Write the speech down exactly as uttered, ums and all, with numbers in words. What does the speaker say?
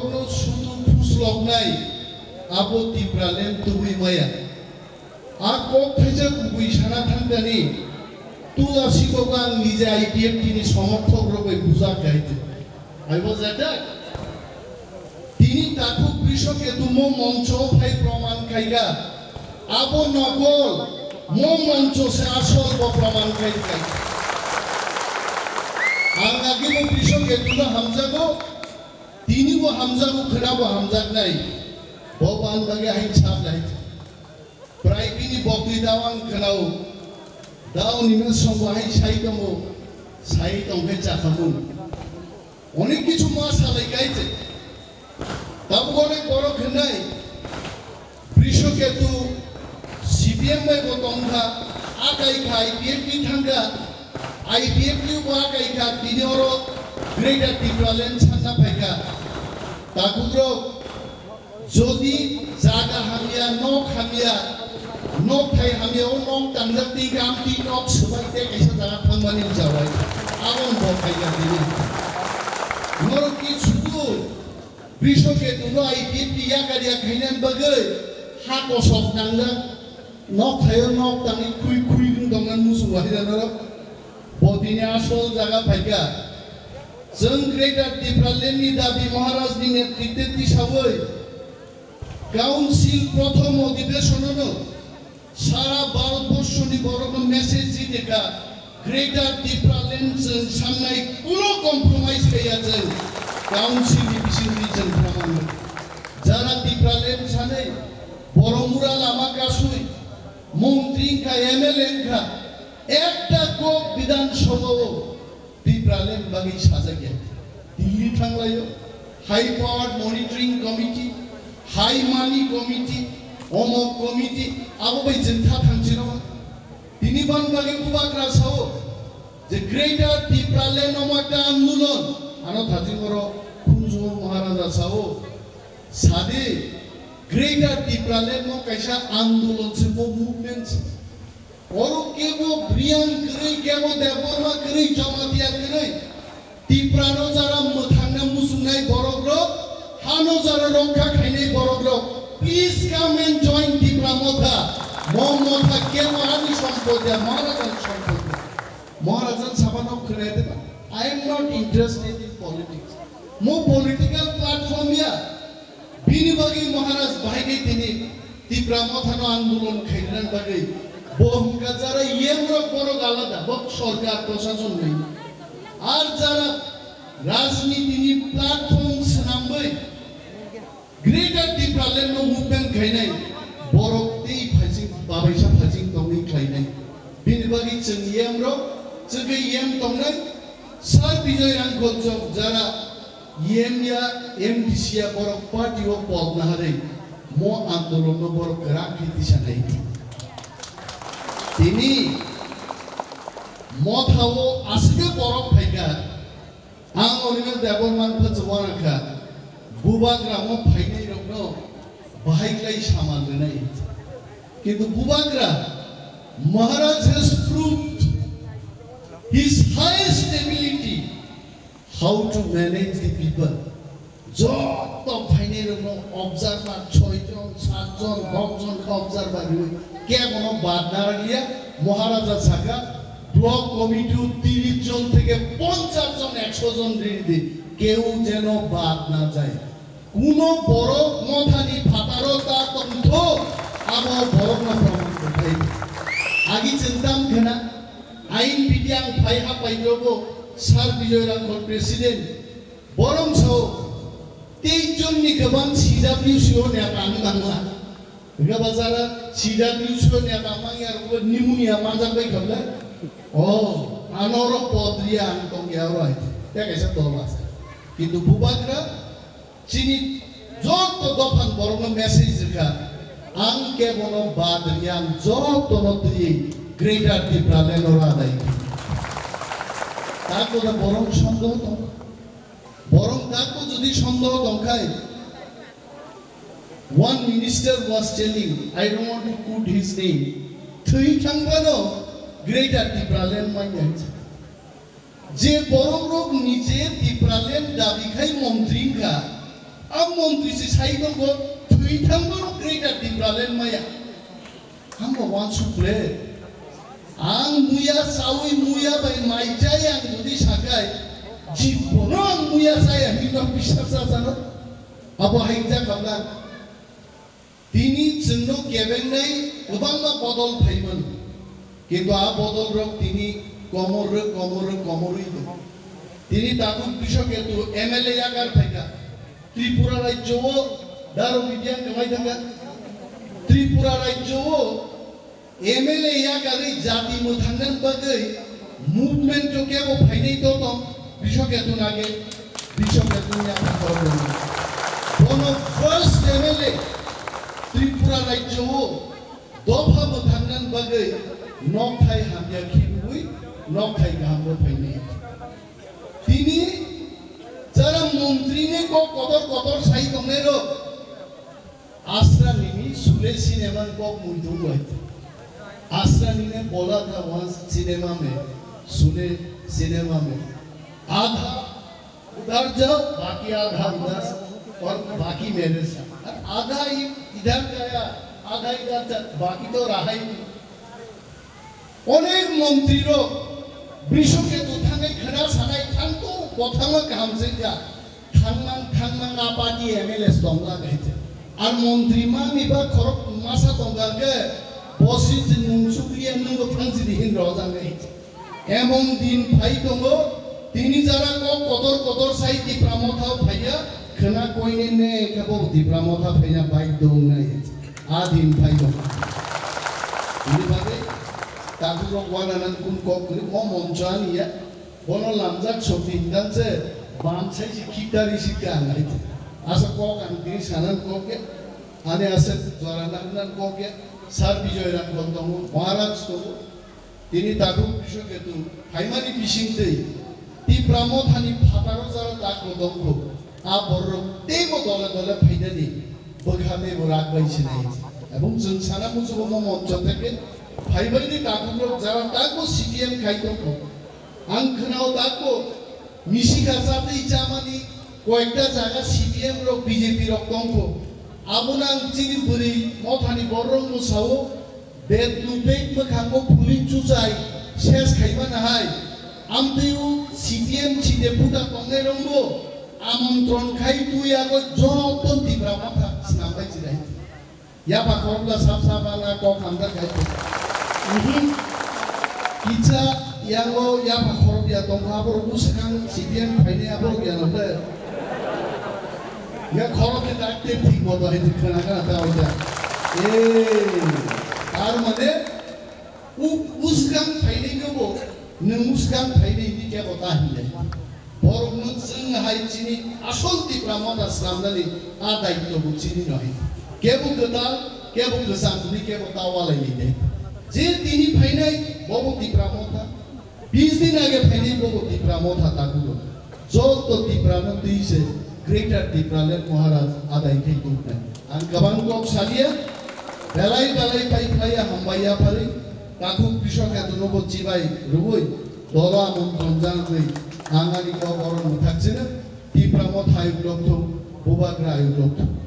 Bono sudu phusloknai abo Tipraland tubui maya. A kok thaisa kubui sana thangkani, Tulasi bobo ang nije I P F T ni somorthok rok bai bujak kaitu. I was attacked. Tini takhuk Brishoketu mo moncho phai proman khaika. Abo nokol, mo moncho se asol bo proman khai khaika. Ang agi bo Brishoketu no hamjago, tini bo hamjago, khwna bo hamjaknai. Bo ban bagi hai chap lai. Prai bini bokni dawang khwnao, dao ni mensong bo hai sai tongo, sai tongkhe chakhamun. Onek kichu ma salai kai je. Tabuk onek borok hwnai, Brishoketu C P M bai bo tongkha, akai kha I P F T thangkha, I P F T bo akai kha, tini oro Greater Tipraland sanna phaikha. Tabukrok, jodi jaga hamya, nok hamya, nok thai hamya, o nok tangjak twi gam twi nok swbai tei kaisa jaga thangmani jawai. Aboni bo khaijak tini. Norok ki sudu Brishoketu no I P F T yakar yak khainani bagwi ha kosok tangjak. Nok thaio nok tangwi khui khui wng tongmani muchung wahai norok. Bo tini asol jaga phaikha. Chwng Greater Tipraland ni dabi Maharaj ni netritwe tisawi Council prothom odhibeshon no sara Bharat borshoni borok no message di dekha, Greater Tipraland chwng sannai kuno compromise khaiya chwng Council ni bisingtwi chwng thaman. Jara Tipraland sanai Boromura lama kasui, montri wngkha, M L A wngkha, ekta kok Bidhan Sabha o Tipraland bagwi sajak ya. Delhi thanglaio, High Powered Monitoring Committee, High Money Committee, Omok Committee, abo bai jengtha thangchino. Tini ban bagwi bubagra sao je Greater Tipraland no ma ka andolon, ano thajing oro Phunjo Maharaja sao, sadi Greater Tipraland no kaisa andolon se, bo movement se. Oro kebo Reang kwrwi, kebo Debbarma kwrwi, Jamatia kwrwi. Tiprano jara mwthangna muchungnai borokrok, hano jara rokha khainai borokrok, please come and join Tipra Motha. Mo motha kebo ani sompoti ya, Maharajani sompoti ya. Maharajani sabano khwnai diba? I am not interested in politics. Mo political platform ya. Bini bagwi Maharaj bahai khe tini Tipra Mothano andolon khainani bagwi bo hwnkha jara yem rok borok alada, bo sorkar prosason nai. Ar jara rajniti ni platform swnamwi Greater Tipraland no movement khainai borok tei phajing babaisa phajing tongwi khlainai. Bini bagwi chwng yem rok chwgwi yem tongnai. Sir Bijoy Rangkhol chok jara M ya, M D C ya borok party o pok naharwi mo andolon no borok kwrak khe tisa nai. Tini motha o aswk borok phaikha, ang Animesh Debbarma no phacha uanakha, bubagra mo phainai rok no bahai klai saman rwnai. Kintu bubagra Maharaj has proved his highest ability how to manage the people. Joto phainai rokno observer soi jon, sat jon, nok jon khe observer rwi kebono bad na rwliya. Maharaja saka, block committee o tiris jon theke ponchash jon, ekso jon riri di, keu jeno bad na jai. Kuno borok mothani phataro ta tongtho, abo borokno proman kwthai. Agi chwng tam khna, ain biti ang phai ha paidrogo, Sir Bijoy Rangkhol president, borok sao, teis jon ni kwbang C W C o neta ang nangla. Hwnkhe ba jara C W C o neta mangya rokbo pneumonia manjak bai khamle. O, ano oro pod riya ang tongya oro hai. Tei kaisa dol asa. Kintu bubagra chini joto dophan borokno message rwkha. Ang kebono bad riya, ang jotono twiwi Greater Tipraland oro adai. Tako da borok sondeho tong. Borok tako jodi sondeho tongkhai, one minister was telling, I don't want to quote his name, thwi thangphano Greater Tipraland manya. Je borok rok nije Tipraland dabi khai montri wngkha, Ang montri si sai tongo, thwi thangbo Greater Tipraland maya. Ang bo wansuk le. Ang muya sawi muya bai mai jai ang jodi sakai, jibono ang muya saya hinwi no bisas sa sano. Abo hai jak hamna. Tini chwngno kebengnai kwbangma bodol phaimano. Kintu a bodolrok tini komor rw, komor rw, komorwi tongo. Tini takhuk Bishok Ketu M L A yakar phaikha. Tripura rajyo o daro bidiyan kwlai thangkha. Tripura rajyo o M L A yakarwi jati mwthangna bagwi movement o kebo phainai to tong, Bishok Ketu nage, Bishok Ketu ni yaphang borok rwngwi. Bono first M L A Tripura rajyo o dopha mwthangna bagwi nokthai hamya khibiwi nokthai kaham bo phainai. Tini jara montri ni kok kotor kotor sai tongnai rok, Asra nini sule cinema kok muitu bai. Asra nini bola tha wan cinema me sule cinema me. Adha udhar jao, baki adha udhar sa, aur baki mere sa. Aur adha i-, idhar gaya, adha idhar ja, baki to raha hi nahi. Onek montri rok Bishok Ketu thangwi khwna sanai thangto, bo thangma kaham se ja. Thangmang, thangmang a party M L A tongla kahai se. Ar montri mangni ba khorok masa tongkha khe, bosi je nung chukliya nungbo thang sidi hin rojak kahai se. Emon din phai tongo, tini jara kok kotor kotor sai Tipra Motha phaiya, khwna koine ne khe bo Tipra Motha phaina bai dong nai. A din phai tongo. Bini bagwi takhuk rok wana nang kun kok kwrwi mo moncho ani ya. Bono lamjak sokti hingkang se bam sai si khiktari si ka ang ai. Asa kok ang tini sanan kok ya. Ani asa jora nang nan kok ya. Sir Bijoy Rangkhol tongo, Maharaj tongo. Tini takhuk Bishok Ketu phaimani bisingtwi Tipra Mothani phataro jara takbo tongkho. A borok teibo dole dole phainani bwkha teibo rak bai sinai. Ebong chwng sana muchugo mo moncho theke phaibaini takhukrok jara takbo C P M khai tongkho. Ang khwnao takbo misikha chatwi chamani koyekta jaga C P M rok B J P rok tongkho. Abono ang chini bwrwi mothani bororokno sao, Betlu bek mwkhango police chuchai ses khaimani hai. Amtwi o C P M chide puta tongnai rokbo amontron khai twi yago joto Tipra Motha snambai chilai. Yapha khorokla sap sap ana kok hamjak hai. Ihi kisa yango yapha khorok ya tongkha aborok bwswkang C P M phainai aborok ya nokle. Ya khorok khe tak te thik moto hai thik khana khana ta oja. Eh, tar mane u-, usgang phainai no bo, nwng usgang phainai ni kebo ta hinle. Borok no chwng hai chini asol Tipra Motha swnamnani a daityo bo chini no hai. Kebo kwtal, kebo kwcham ni kebo ta walai ni de. Je tini phainai bobo Tipra Motha, Bis din age phainai bobo Tipra Motha takhugo. Joto Tiprano twi se Greater Tipraland Maharaj adai khai tongkha. Ang kwbang kok salia, belai belai pai phlaiya hambai yapharwi, takhuk Bishok Ketuno bo chibai rwui, dolo amontron janagwi, ang ani kok oro mwthak chino, Tipra Motha ayuk lokthung, Bubagra ayuk lokthung.